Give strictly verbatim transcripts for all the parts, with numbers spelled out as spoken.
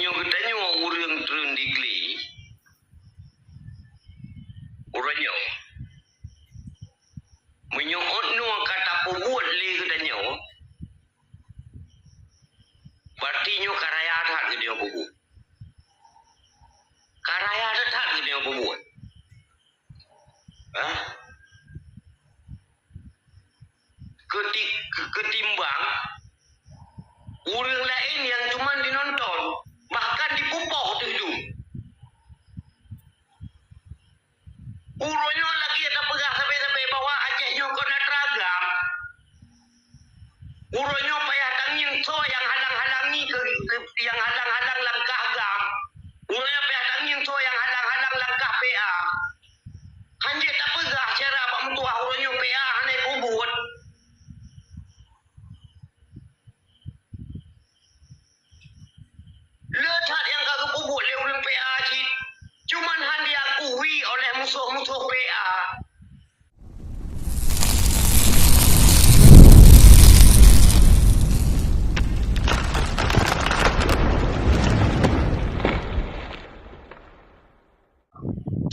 Geutanyoe ureuëng treun di glé, uroe nyoe, meunyoe ot noe ka tapeubuet lé geutanyoe, berarti nyoe ka raya that geutanyoe peubuet. Ka raya that geutanyoe peubuet. Hah? Keuti-, ketimbang ureuëng laén nyang cuman dinonton, bahkan dipeupoh teuh dum. Uroe nyoe lagée tapeugah sabe-sabe bahwa Aceh nyoe kon atra agam. Uroe nyoe payah tangieng soe nyang halang-halangi keu, keu, nyang halang-halang langkah agam. Uroe nyoe payah tangieng soe nyang halang-halang langkah P A. Hanjeuet tapeugah syedara bak meutuah uroe nyoe P A hana peubuet. Le that nyang ka geupeubuet lé ureuëng P A cit, cuman hana diakui oleh musoh-musoh P A.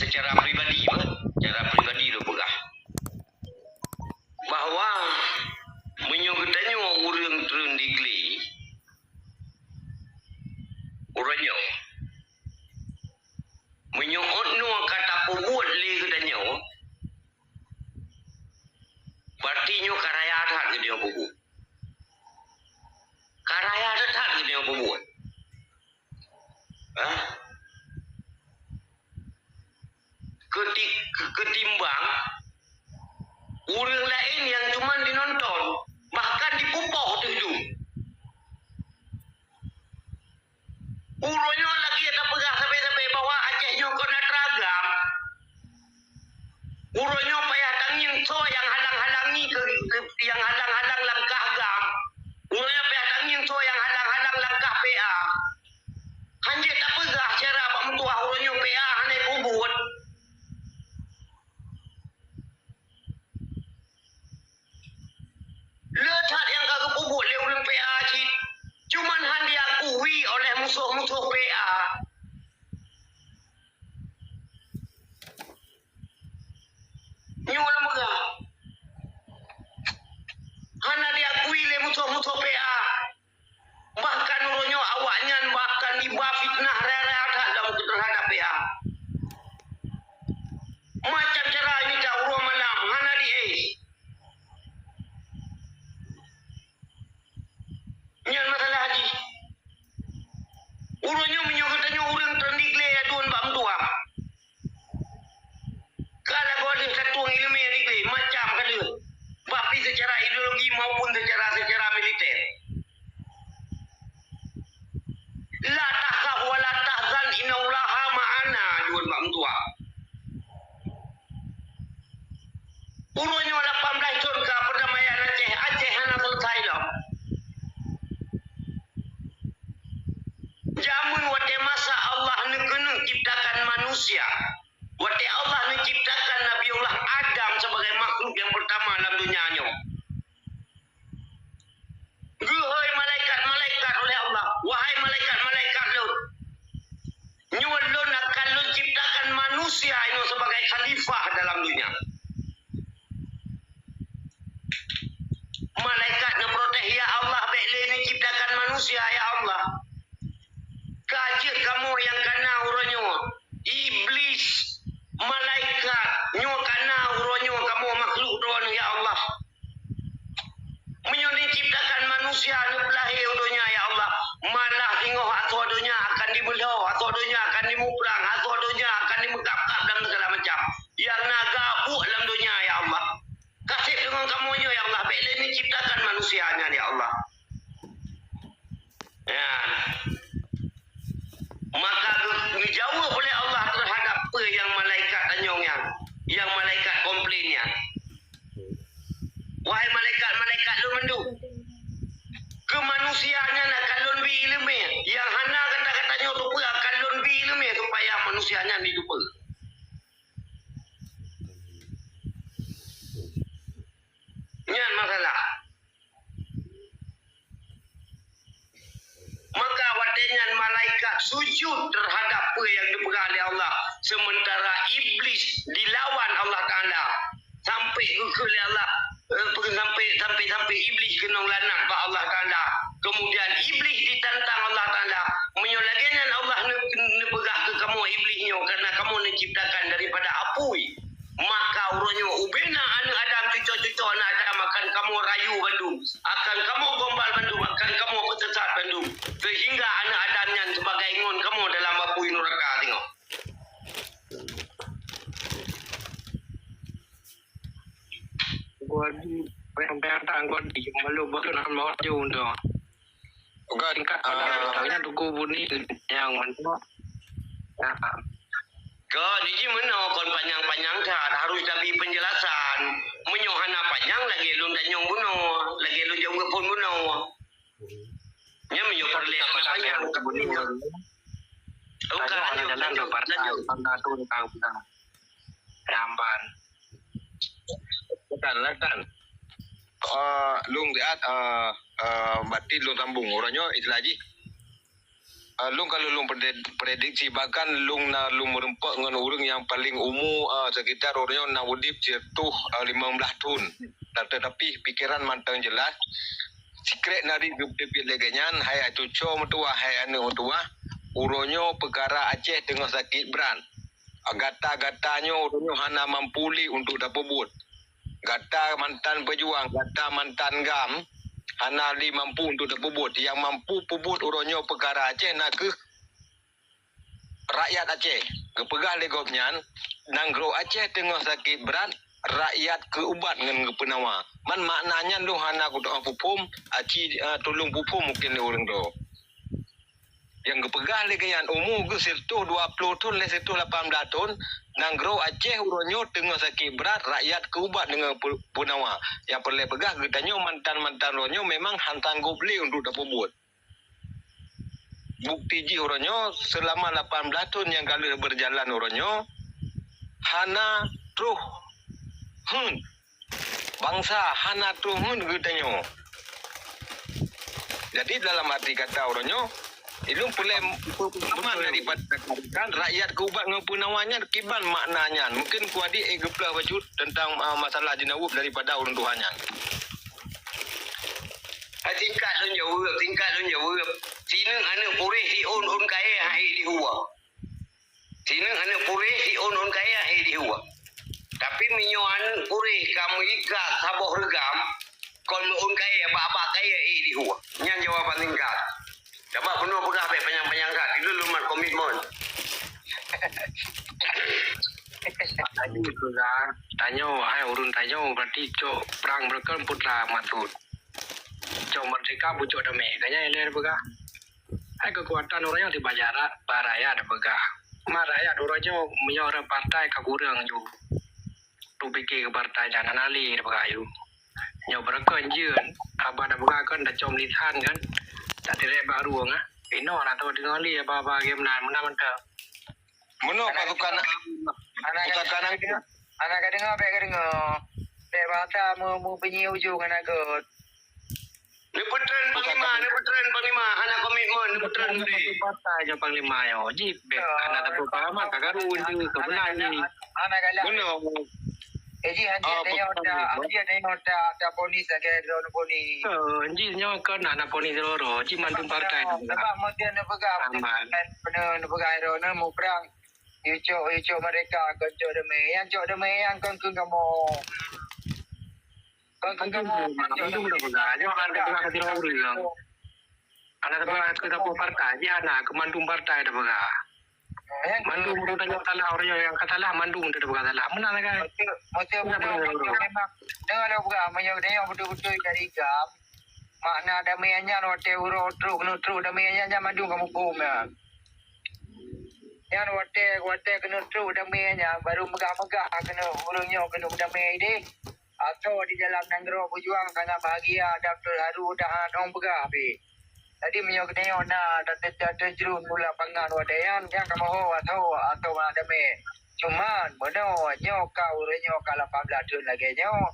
Secara pribadi, bah, secara pribadi lôn peugah bahwa meunyoe geutanyoe ureuëng treun di glé, uroe nyoe, meunyoe ot noe ka tapeubuet lé geutanyoe, berarti nyoe ka raya that geutanyoe peubuet. Ka raya that geutanyoe peubuet. Hah? Keuti-, ketimbang ureuëng laén nyang cuman dinonton, bahkan dipeupoh teuh dum. Uroe nyoe lagée tapeugah sabe-sabe bahwa Aceh nyoe kon atra agam. Uroe nyoe payah tangieng soe nyang halang-halangi keu, keu, nyang halang-halang langkah agam. Uroe nyoe payah tangieng soe nyang halang-halang langkah P A. Hanjeuet tapeugah syedara bak meutuah uroe nyoe P A hana peubuet. Le that nyang ka geupeubuet lé ureuëng P A cit, cuman hana diakui oleh musoh-musoh P A. Nyoe lôn peugah, hana diakui lé musoh-musoh P A. Bahkan uroe nyoe awaknyan bahkan jiba fitnah raya-raya that lom terhadap P A. Macam cara mita uroe malam hana diéh. Nyan masalah jih. Uroe nyoe meunyoe geutanyoe ureuëng treun di glé aduen bak meutuah, ka lagoe deuh tatueng iéleumé di glé macam ka deuh, baik secara ideologi maupun secara, secara militer. La takhaf wa la tahzan innallaha ma'ana, aduen bak meutuah. Uroe nyoe lapan blaih thon ka peurdamaian Aceh, Aceh hana seuleusai lom. Jameun watée masa Allah neukeuneuk ciptakan manusia, watée Allah neuciptakan Nabiullah Adam sebagai makhluk nyang peurtama lam donya nyoe, geuhôi malaikat-malaikat oleh Allah, "Wahai malaikat-malaikat Lôn, nyoe Lôn akan Lôn ciptakan manusia inoe sebagai khalifah dalam donya." Malaikat neuprotes, "Ya Allah, bék lé neuciptakan manusia, ya Allah." Ka jeuet kamoe nyang kana uroe nyoe, Iblis, malaikat, nyoe kana uroe nyoe kamoe makhluk Droeneuh, ya Allah. Meunyoe neuciptakan manusia neupeulahé u donya, ya Allah, malah singoh asoe donya akan dibeulho, asoe donya akan dimuprang, asoe donya akan dimeukab-kab dan segala macam. Nyang na gabuk lam donya, ya Allah. Ka seb deungon kamoe nyoe, ya Allah, bék lé neuciptakan manusia nyan, ya Allah. Ya. Maka geu-, geujaweueb oleh Allah teuhadap peue nyang malaikat tanyong nyan, nyang malaikat komplain nyan. "Wahai malaikat-malaikat Lôn mandum, keu manusia nyan akan Lôn bi iéleumé, nyang hana gata-gata nyoe teupeue akan Lôn bi iéleumé supaya manusia nyan jiteupeue." Nyan masalah. Maka watée nyan malaikat sujud terhadap peue nyang geupeugah lé Allah, sementara Iblis dilawan Allah Taala sampai geukheun lé Allah, eh, sampai, sampai, sampai Iblis keunong laknat bak Allah Taala. Kemudian Iblis ditantang Allah Taala. Meunyoe lagée nyan Allah ne-, neupeugah keu kamoe Iblis nyoe, karena kamoe neuciptakan daripada apui. Maka uroe nyoe ubena aneuëk Adam, cuco-cuco aneuëk Adam akan kamoe rayu bandum, akan kamoe gombal bandum, akan kamoe peusesat bandum, sehingga aneuëk Adam nyan sebagai ngon kamoe dalam apui nuraka singoh. Gua di, bayang-bayang tak gua di, malu betul nak mau jauh dah. Bukan, tingkat pada ah, tanya Teungku Buni yang mana? Nah, Kon, jih meunoe kon panyang-panyang that, harôh tabi peunjelasan. Meunyoe hana panyang, lagée lôn tanyong bunoe, lagée lôn jaweueb phon bunoe. Nyan meunyoe peureulée hana panyang. Bukan, lanjut, lanjut, lanjut. Ramban. Lakan, lakan. Eh, lôn lihat, eh, eh, batin lôn sambung. Uroe nyoe istilah jih. Eh, lôn kalau lôn prede-, prediksi, bahkan lôn na lôn meureumpok ngon ureuëng nyang paling umu, eh, sekitar uroe nyoe na udeb sireutoh, eh, limong blaih thon. Dan tetapi pikeran mantong jelas. Sikrek nari geupeubiet lagée nyan, hai cuco meutuwah, hai aneuëk meutuwah, uroe nyoe peukara Aceh teungoh sakét brat. Gata-gata nyoe uroe nyoe hana mampu lé untuk tapeubuet. Gata mantan peujuang, gata mantan GAM, hana lé mampu untuk tapeubuet. Nyang mampu peubuet uroe nyoe peukara Aceh na kheueh rakyat Aceh. Geupeugah lé gobnyan, nanggroe Aceh teungoh sakét brat, rakyat keu ubat ngon geupeunawa. Man makna nyan lôn hana kutoh peuphom, aci, eh, tulông peuphom mungken lé ureuëng droe. Nyang geupeugah lé geuh nyan umu geuh sireutoh dua ploh thon lé sireutoh lapan blaih thon, nanggroe Aceh uroe nyoe teungoh sakét brat, rakyat keu ubat deungon pu-, peunawa. Nyang peureulée peugah geutanyoe mantan-mantan uroe nyoe memang han sanggob lé untuk tapeubuet. Bukti jih uroe nyoe, seulama lapan blaih thon nyang ka lheueh beujalan uroe nyoe, hana troh heuet. Bansa hana troh heuet geutanyoe. Jadi, dalam arti kata uroe nyoe, ilôn peureulée peumahaman daripada rakyat keu ubat ngon peunawa nyan, kiban makna nyan. Mungken Teungku Adi, eh, geupeugah bacut teuntang, ah, masalah jinaweueb daripada ureuëng tuha nyan. Hai, singkat lôn jaweueb, singkat lôn jaweueb. Sineuk aneuëk puréh siôn ôn kayée han ék lihue. Sineuk aneuëk puréh siôn ôn kayée han ék lihue. Tapi meunyoe aneuëk puréh ka meuikat saboh reugam, kon meu-ôn kayée, bak-bak kayée ék lihue. Nyan jawaban singkat. Sabab bunoe peugah bék panyang-panyang that, ilôn lôn mat komitmen. Tadi peugah, tanyoe, hai ureuëng tanyoe, berarti cok prang beureukan putra maksud. Cok merdeka, bucok damé. Kayaknya ilée peugah. Hai keukuatan ureuëng nyoe tiba jarak bak rakyat peugah. Ma rakyat uroe nyoe meunyoe ureuëng partai ka kureueng ju. Tu pike keu partai nyan hana lé peugah yu. Nyoe beureukan jeuet haba na peugah kan, tacom lisan kan. Tak tirek bak rueng ah. Inoe na tadeungoe lé haba-haba geuh meunan, meunan mantong. Meunoe pasukan pusaka nanggroe. Hana ka deungoe, bék ka deungoe. Bék basa meu-, meupeunyi ujong hana gét. Neupeutren panglima, neupeutren panglima, hana komitmen, neupeutren gede. Partai nyoe panglima nyoe. Jih bék hana tapeupahaman, ka karu je, keubeuna jih. Hana galak. Meunoe. Eh, jih hanjeuet tanyoe ta, hanjeuet tanyoe ta, ta ponis lagée droeneuh ponis. Eh, jih nyoe kon hana ponis droe-droe, jih mandum partai. Sabab meuteun neupeugah, meuteun neupeugah droeneuh muprang. Icok, icok mereka kon cok damé. Nyang cok damé nyang kon keu kamoe. Kon keu kamoe, kon cok damé. Hana tapeugah keu sidroe ureueng. Hana tapeugah keu saboh partai, jih hana, keu mandum partai tapeugah. Mandum ureueng tanyoe salah, ureueng nyang ka salah, mandum teupeugah salah. Meunan kan? Maksud, maksud beutôi, beutôi memang. Dengar lôn peugah, meunyoe, meunyoe beutôi-beutôi dari GAM, makna damé nyan watée uroe trok, keuneuk trok damé nyan, nyan mandum kamoe phom nyan. Nyan watée, watée keuneuk trok damé nyan, baru meugah-meugah keuneuk ureueng nyoe keuneuk damé idéh. Asoe di dalam nanggroe beujuang sangat bahagia dan teuharu dan hana peugah pih. Jadi meunyoe geutanyoe na dan teujeureueng u lapangan watée nyan, nyan kamoe ho asoe, asoe mangat damé. Cuman, meunoe nyoe ka ureueng nyoe ka lapan blaih thon lagée nyoe,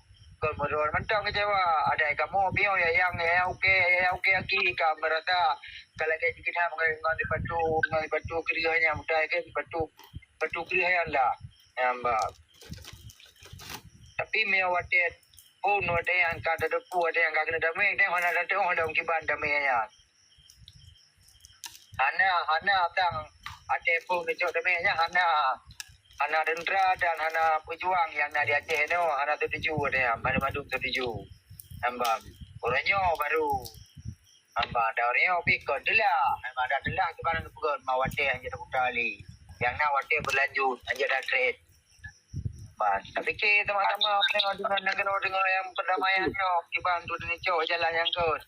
Kon meudon mantong kecewa. Ada kamoe piôh ya yang, ya yang oke, ya yang oke lagi ka merasa kalau kayak gitu ngon, ngon dipatu, ngon dipatu kiri hanya mudah ke dipatu, patu kiri hanya lah. Nampak. Tapi mia watèe pun watèe nyang ka teudepu, watèe nyang ka keuneuk damé, teuh hana teuh dalam kiban damé nyan. Hana, hana tang watèe pun geucok damé nyan hana. Hana teuntera dan hana peujuang nyang na di Aceh nyoe, hana teutuju watèe nyan, mandum-mandum teutuju. Nambah. Uroe nyoe baru. Nambah, ada uroe nyoe pih kon teulah. Nambah, ada teulah tu barang peugah ma watèe nyang jadi putra lé. Nyang na watèe berlanjut, nyang jadi trend. Bah, tapi ke teuma-teuma dengan, dengan, dengan, dengan yang perdamaian nyoe, kiban tu ni cok jalan yang kot.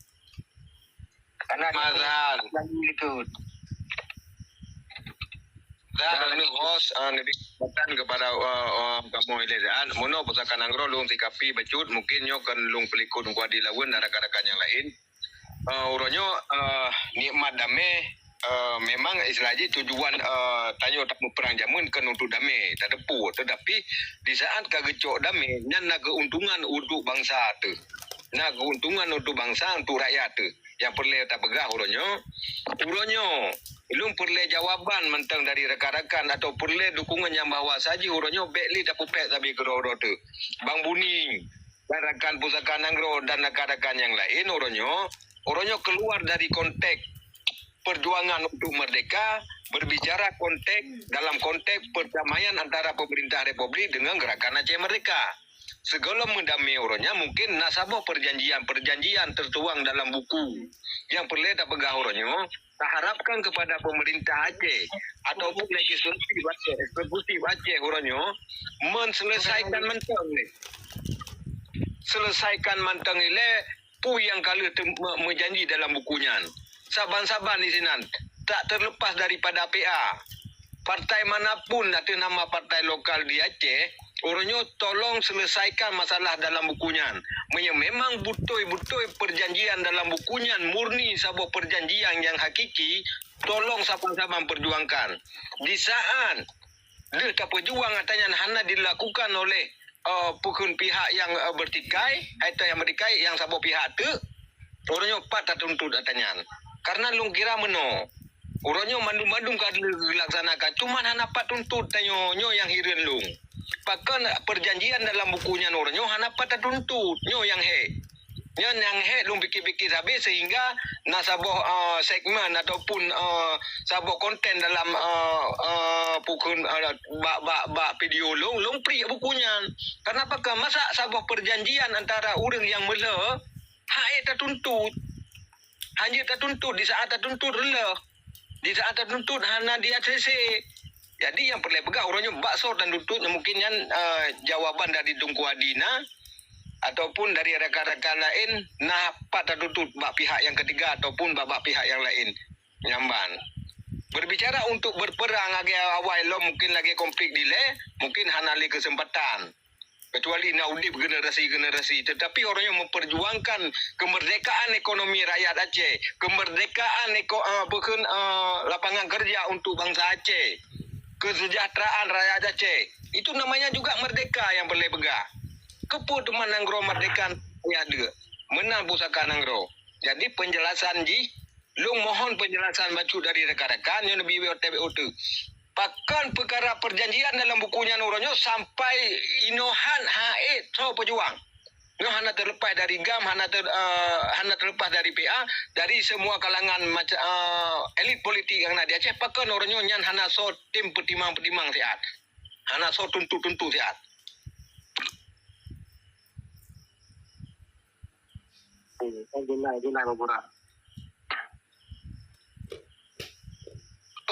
Karena dia Mazhar. Lalu ikut. Dan ni host, uh, ni kesempatan kepada uh, uh, kamu ini dan mono pusaka nanggroe lung sikapi bacut mungkin nyoe kan lung pelikut kuadi lawan dan rakan-rakan yang lain. Uh, uroe nyoe uh, nikmat damai uh, memang istilah jih tujuan uh, tanyoe tak muperang jameun kan untuk damai, tak depu. Tetapi di saat ka geucok damai nyan na keuntungan untuk bangsa tu. Na keuntungan untuk bangsa, untuk rakyat tu. Nyang peureulée tapeugah uroe nyoe, uroe nyoe, lôn peureulée jawaban mantong dari rakan-rakan atau peureulée dukungan nyang bahwa saji uroe nyoe bék lé tapupék sabe keudroe-droe teuh. Bang Buni dan rakan pusaka nanggroe dan rakan-rakan nyang laén uroe nyoe, uroe nyoe keluar dari konteks perjuangan untuk merdeka, berbicara konteks dalam konteks perdamaian antara pemerintah republik dengan gerakan Aceh Merdeka. Sigohlom meudamé uroe nyan mungkin na saboh perjanjian-perjanjian tertuang dalam buku nyang peureulée tapeugah uroe nyoe, taharapkan kepada pemerintah Aceh ataupun legislatif Aceh, eksekutif Aceh uroe nyoe menselesaikan mantong ni. Selesaikan mantong ilée peue nyang ka lheueh teu-, me-, meujanji dalam buku nyan. Saban-saban di sinan, tak terlepas daripada P A. Partai manapun ateueh nama partai lokal di Aceh, uroe nyoe tolong selesaikan masalah dalam buku nyan. Meunyoe memang beutôi-beutôi perjanjian dalam buku nyan murni saboh perjanjian nyang hakiki, tolong saban-saban perjuangkan. Di saat lheueh tapeujuang ata nyan hana dilakukan oleh uh, pukon pihak yang uh, bertikai, atau yang bertikai yang saboh pihak tu, uroe nyoe pat tatuntut ata nyan. Karena lôn kira meunoe, uroe nyoe mandum-mandum ka dilaksanakan, cuman hana pat tuntut tanyoe, nyoe yang hireuen lôn. Pakon perjanjian dalam buku nyan uroe nyoe hana pat tatuntut, nyoe yang hék. Nyan nyang hék lôn pikir-pikir sabe sehingga na saboh uh, segmen ataupun uh, saboh konten dalam uh, uh, pukon uh, bak bak bak video lôn, lôn prik buku nyan. Kenapa ke masa saboh perjanjian antara ureuëng yang meulheueh hak tatuntut. Hanya tatuntut di saat tatuntut reuloh. Di saat tatuntut hana di A C C. Jadi yang peureulée peugah uroe nyoe bak soe tatuntut mungkin nyan uh, jawaban dari Teungku Adi na ataupun dari rakan-rakan laén na pat tatuntut bak pihak yang ketiga ataupun bak, bak pihak yang laén. Nyamban. Berbicara untuk berperang lagée awai lom mungkin lagée konflik dilée, mungkin hana lé kesempatan. Kecuali na udeb generasi-generasi, tetapi orang yang memperjuangkan kemerdekaan ekonomi rakyat Aceh, kemerdekaan eko, uh, bukan uh, lapangan kerja untuk bangsa Aceh, kesejahteraan rakyat Aceh, itu namanya juga merdeka yang boleh pegang. Kepu teman nanggroe merdeka ya dek menang pusaka nanggroe. Jadi penjelasan jih Lôn mohon penjelasan bacut dari rekan-rekan nyoe neubi W T B O tu. Pakon peukara perjanjian dalam buku nyan uroe nyoe sampai inoe han haék tho peujuang. Nyoe hana terlepas dari GAM, hana ter, uh, hana terlepas dari P A, dari semua kalangan macam uh, elit politik yang na di Aceh. Pakon uroe nyoe nyan hana soe tem peutimang-peutimang siat. Hana soe tuntu-tuntu siat. Kan jelas, jelas beberapa.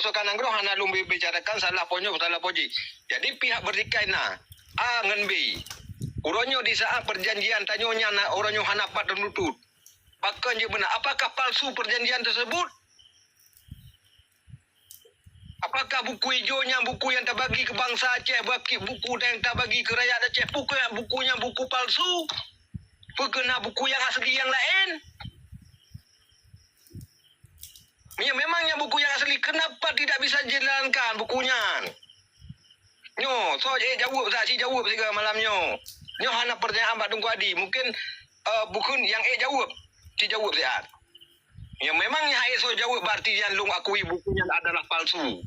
Soe ka nanggroe hana lôn bicarakan salah ponyo salah poji. Jadi pihak bertikai na A ngon B. Uroe nyoe di saat perjanjian tanyoe nyan uroe nyoe hana pat teuntut. Pakon jeuet beuna? Apakah palsu perjanjian tersebut? Apakah buku hijau nyan buku yang terbagi ke bangsa Aceh, buku yang terbagi ke rakyat Aceh? Buku yang buku nyan buku palsu? Bukan buku yang asli yang lain? Ya, memangnya buku yang asli, kenapa tidak bisa dijalankan buku nyan? Nyoe, so eh jawab tak si jawab tiga malam nyoe. Nyoe hana pertanyaan bak Teungku Adi. Mungkin, eh, bukon nyang ék jaweueb, ci jaweueb siat. Ya, memang nyang ék soe jaweueb, berarti nyan lôn akui buku nyan adalah palsu.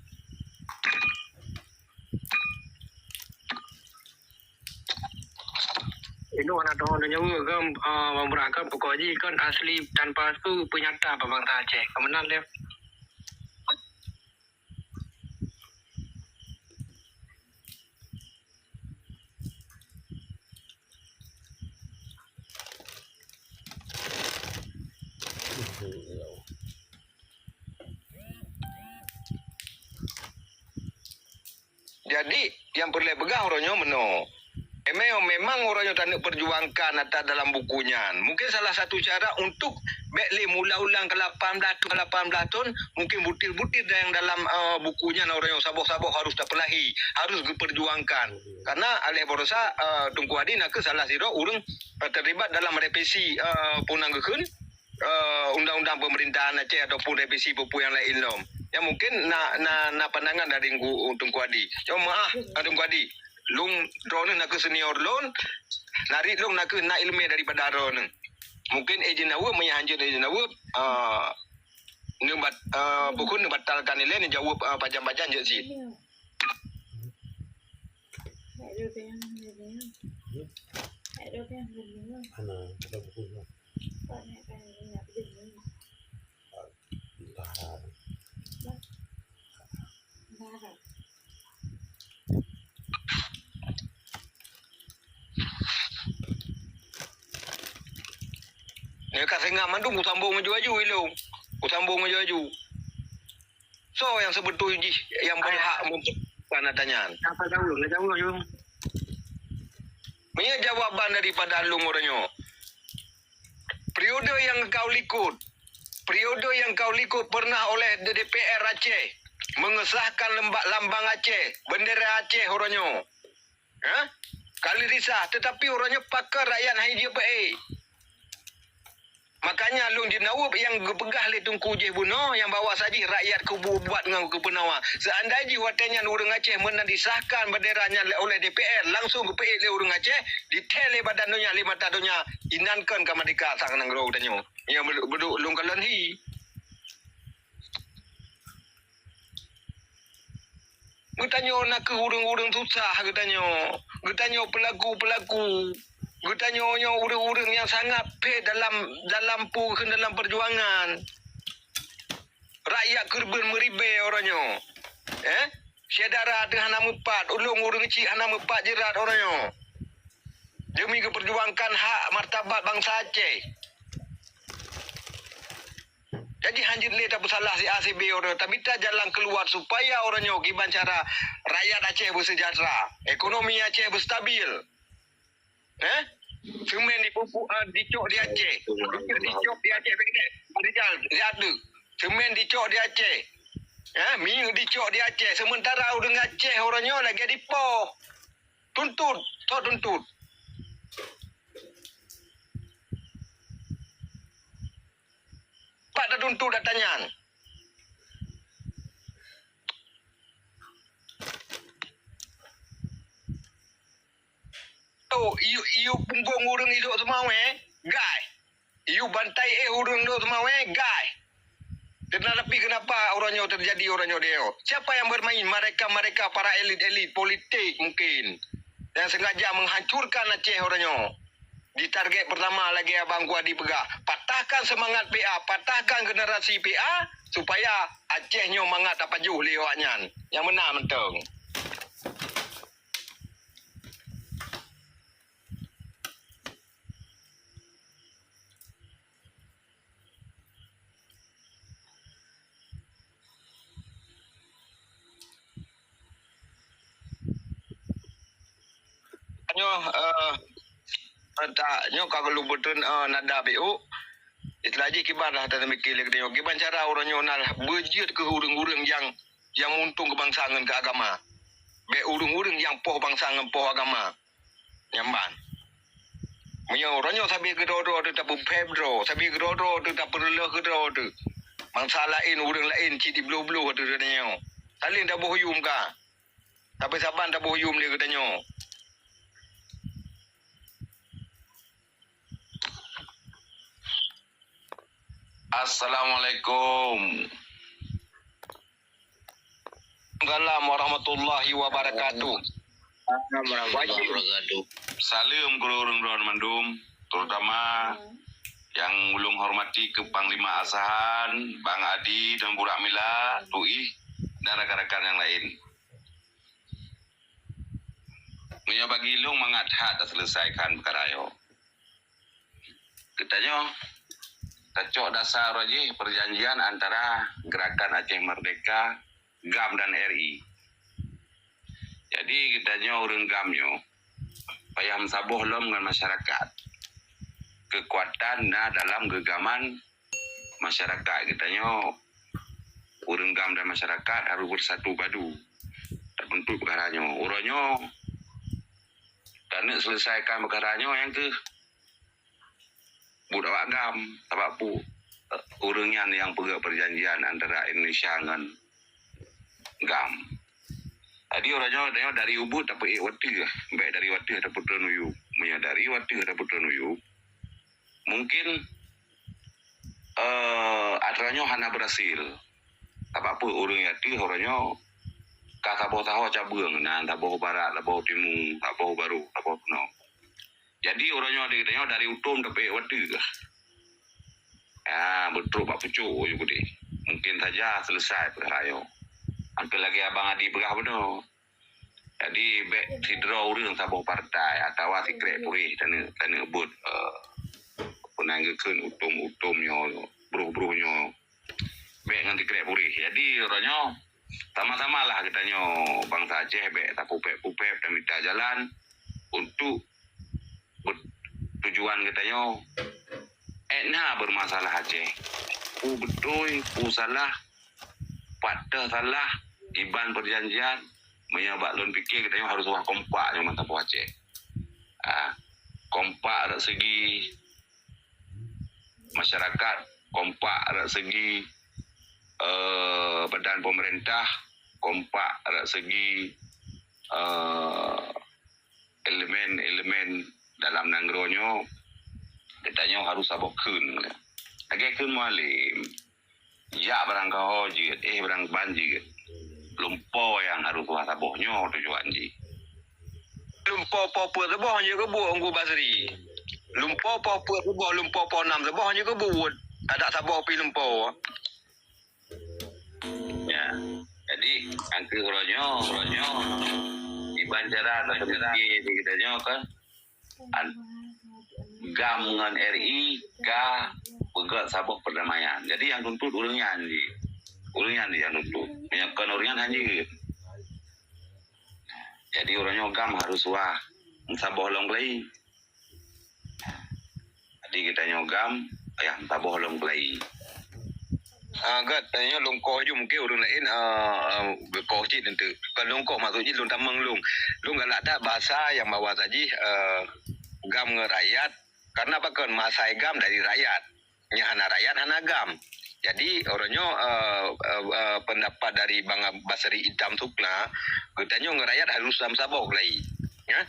Inoe hana tuho nyoe kan, ah, Bang Bra kan, pokok jih kan asli dan palsu peunyata bak bansa Aceh. Ka meunan lé. Jadi, nyang peureulée peugah uroe nyoe meunoe. Emang, memang uroe nyoe taneuk perjuangkan ata dalam buku nyan. Mungkin salah satu cara untuk bék lé mula ulang ke lapan belas thon, lapan belas thon, mungkin butir-butir nyang dalam, eh, buku nyan uroe nyoe saboh-saboh harus tapeulahi, harus geuperjuangkan. Karena aléh baroesa, eh, Teungku Adi nakeuh salah sidroe ureuëng, eh, terlibat dalam revisi, eh, peue nan geukheun, eh, undang-undang pemerintahan Aceh ataupun revisi peue-peue nyang laén lom. Ya, mungkin na, na, na pandangan dari Teungku, Teungku Adi. Cuma, ah, Teungku Adi, lôn droeneuh nakeuh senior lôn, narit lôn nakeuh na iéleumé daripada droeneuh. Mungkin ék jeuet jaweueb, meunyo hanjeuet ék jeuet jaweueb, eh, neubat-, eh, bukon neubatalkan ilée, neujaweueb, eh, pajan-pajan jeuet cit. Hana, bukan buku tu. Entah. Nyoe ka seuingat mandum, kusambông laju-laju ilông. Kusambông laju-laju. Soe nyang seubeutôi jih nyang berhak meumeutusan ata nyan? Apa jauh, jauh, jauh. Meunyoe jawaban daripada lôn uroe nyoe, periode nyang kau likot, periode nyang kau likot pernah oleh D P R Aceh mengesahkan lembak lambang Aceh, bendera Aceh uroe nyoe. Ha? Kali risah, tetapi uroe nyoe pakon rakyat hai jipeuék. Makanya lôn jeuet jaweueb nyang geupeugah lé Teungku jih bunoe, nyang bahwa sajih rakyat keubuet ngon keupeunawa. Seandai jih watée nyan ureuëng Aceh meunan disahkan bendera nyan lé, oleh D P R, langsung geupeuék lé ureuëng Aceh, dithée lé badan donya, lé mata donya, inan kon ka merdeka sang nanggroe tanyoe. Nyang beudôk, beudôk lôn kalon hi. Geutanyoe nakeuh ureuëng-ureuëng susah geutanyoe. Geutanyoe peulaku-peulaku. Geutanyoe nyoe ureuëng-ureuëng nyang sangat phét dalam, dalam pu-, dalam peujuangan. Rakyat keureubeuen meuribée uroe nyoe. Eh? Syedara teuh hana meupat, ulôn ureuëng chik hana meupat jeurat uroe nyoe. Demi geupeujuangkan hak martabat bansa Aceh. Jadi, hanjeuet lé tapeusalah si A si B uroe nyoe, tabita jalan keuluwa supaya uroe nyoe kiban cara rakyat Aceh beuseujahteura, ekonomi Aceh beustabil. Eh? Seumén dipupuk, eh, dicok di Aceh. Dicok di Aceh, begitu. Rijal, lihat tu. Seumén dicok di Aceh. Eh, minyeuk dicok di Aceh. Sementara ureuëng Aceh uroe nyoe lagée dipoh. Tuntut, sok tuntut. Pat tatuntut ata nyan. Oh, iyup, iyup punggong ureuëng ilok seumawé, gai. Iyup bantai éh ureuëng ilok seumawé, gai. Tetapi kenapa uroe nyoe terjadi uroe nyoe deo? Siapa yang bermain? Mereka-mereka para elit-elit politik mungkin yang sengaja menghancurkan Aceh uroe nyoe. Di target pertama lagée Abang Kuadi peugah, patahkan semangat P A, patahkan generasi P A supaya Aceh nyoe mangat tapajoh lé awaknyan. Nyang meunan mantong. Nyoe, eh, tak, nyoe ka geulubeuteun, eh, nada B O. Istilah jih kiban lah, teumiké lé geutanyoe. Kiban cara uroe nyoe na beujeuet keu ureuëng-ureuëng nyang, nyang meuuntông keu bansa ngon keu agama. Bék ureuëng-ureuëng nyang poh bansa ngon poh agama. Nyan ban. Meunyoe uroe nyoe sabe keudroe-droe teuh tapeuphem droe, sabe keudroe-droe teuh tapeureuloh keudroe teuh. Bansa laén, ureuëng laén cit jibloh-bloh ateueh geutanyoe. Saléng taboh yuem ka. Tapi saban taboh yuem lé geutanyoe. Assalamualaikum. Waalaikumsalam warahmatullahi wabarakatuh. Assalamualaikum warahmatullahi wabarakatuh. Saleuem keu ureuëng droe mandum, terutama nyang ulôn hormati keu Panglima Asahan, Bang Adi dan Burak Mila, Tuih, dan rakan-rakan nyang laén. Meunyoe bagi lôn mangat that taseuleusaikan peukara nyoe. Geutanyoe tacok dasar jih perjanjian antara Gerakan Aceh Merdeka, GAM dan R I. Jadi geutanyoe ureuëng GAM nyoe payah meusaboh lom ngon masyarakat. Keukuatan na dalam geugaman masyarakat geutanyoe, ureuëng GAM dan masyarakat harôh beusatu padu tapeuntot peukara nyoe. Uroe nyoe taneuk seuleusaikan peukara nyoe nyang keuh buet awak GAM, sabab peue, ureuëng nyan nyang peugét perjanjian antara Indonesia ngon GAM. Jadi uroe nyoe dari ubit tapeuék watée, bék dari watée tapeutreun uyueb. Meunyoe dari watée tapeutreun uyueb, mungkin, eh, atra nyoe hana berhasil. Sabab peue, ureuëng ateueh uroe nyoe ka saboh-saboh cabeueng, na saboh barat, saboh timu, saboh barô, saboh keunoe. Jadi uroe nyoe di geutanyoe dari utom tapeuék watée. Ya, beutrok bak pucôk uju gudeh. Mungkin saja seuleusai peukara nyoe. Angkeu lagée Abang Adi peugah bunoe. Jadi bék sidroe ureuëng saboh partai atawa sikrek puréh taneuk, taneuk buet, eh, peue nan geukheun utom-utom nyoe, broh-broh nyoe. Bék ngon sikrek puréh. Jadi uroe nyoe sama-samalah geutanyoe bansa Aceh bék tapupéb-pupéb dan mita jalan untuk be-, tujuan geutanyoe ék na beurmasalah Aceh. Peue beutôi, peue salah, pat teuh salah, kiban perjanjian, meunyoe bak lôn pike geutanyoe harôh wah kompak nyoe mantong poh Aceh. Ah, kompak rot segi masyarakat, kompak rot segi, eh, badan pemerintah, kompak rot segi, eh, elemen-elemen dalam nanggroe nyoe, geutanyoe harôh saboh kheun. Lagée kheun Mualem, jak barang kaho jeuet, éh barang ban jeuet. Lumpo nyang harôh tuha saboh nyoe tujuan jih. Lumpo po peuet saboh nyang keubuet Teungku Basri. Lumpo po peuet saboh, lumpo po nam saboh nyang keubuet. Adak saboh pi lumpo. Ya. Jadi, angkeu uroe nyoe, uroe nyoe, iban cara, cara di geutanyoe kan, an-, GAM ngon R I ka peugét saboh perdamaian. Jadi, nyang tuntut ureuëng nyan jih. Ureuëng nyan jih nyang tuntut. Meunyoe kon ureuëng nyan hana jeuet. Jadi, uroe nyoe GAM harôh wah meusaboh lom keulayi. Jadi geutanyoe GAM payah meusaboh lom keulayi. Ah, gét, tanyoe lôn koh ju mungkin ureuëng laén, ah, ah, geukoh cit eunteuk. Kon lôn koh maksud jih lôn tamong lôn. Lôn galak that bahasa nyang bahwa tajih, eh, GAM ngon rakyat. Karena pakon masa GAM dari rakyat. Nyang hana rakyat hana GAM. Jadi, uroe nyoe, eh, eh, eh, pendapat dari Bang Basri Itam Sukla, geutanyoe ngon rakyat harôh tameusaboh keulayi. Ya.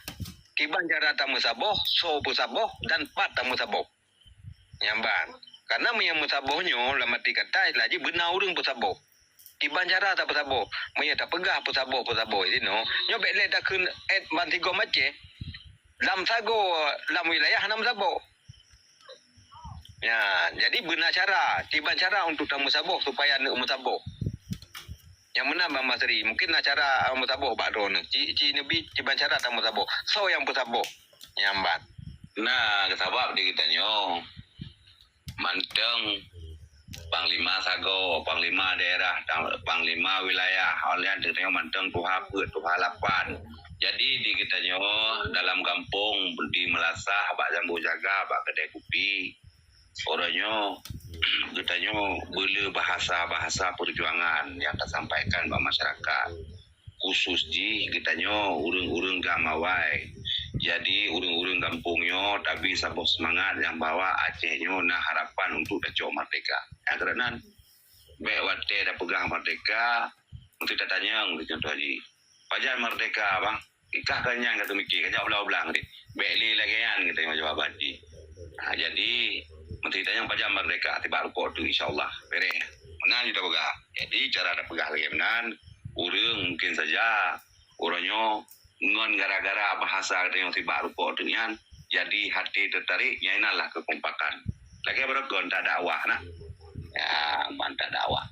Kiban cara tameusaboh, soe peusaboh dan pat tameusaboh. Nyang ban. Karena meunyoe meusaboh nyoe lam arti kata laju beuna ureuëng peusaboh. Kiban cara tapeusaboh. Meunyoe tapeugah peusaboh, peusaboh sinoe, nyoe bék lé takheun ék bansigom Aceh. Lam sagoe, lam wilayah hana meusaboh. Ya, jadi beuna cara, kiban cara untuk tameusaboh supaya neuk meusaboh. Nyang meunan Bang Basri, mungkin na cara, ah, meusaboh bak droeneuh. Ci, ci neubi kiban cara tameusaboh. Soe nyang peusaboh? Nyang ban. Nah, sabab di geutanyoe mantong panglima sagoe, panglima daerah, tang-, panglima wilayah, oleh geutanyoe mantong tuha peuet, tuha lapan. Jadi di geutanyoe dalam gampông, di meulasah, bak jambu jaga, bak keudè kupi, uroe nyoe geutanyoe beule bahasa-bahasa perjuangan nyang tasampaikan bak masyarakat. Khusus jih geutanyoe ureuëng-ureuëng GAM awai. Jadi ureuëng-ureuëng gampông nyoe tabi saboh seumangat nyang bahwa Aceh nyoe na harapan untuk tacok merdeka. Nyang keurenan, bék watée tapeugah merdeka, meusti tatanyong, contoh jih, pajan merdeka, Bang? Ikah ka nyan ka teumiké, ka jak ulang-ulang deh. Bék lé lagée nyan geutanyoe jawaban jih. Ha, jadi, Meuti tanyong pajan merdeka tibak rukoh tu, insya Allah. Beres. Meunan kita peugah. Jadi, cara dah peugah lagi meunan, ureuëng mungkin saja, ureuëng nyoe ngon gara-gara bahasa kita yang tibak rukoh tu nyan, jadi hati tertarik, nyan lah kekompakan. Lagi berokon tak dakwah nak. Ya, mantap dakwah.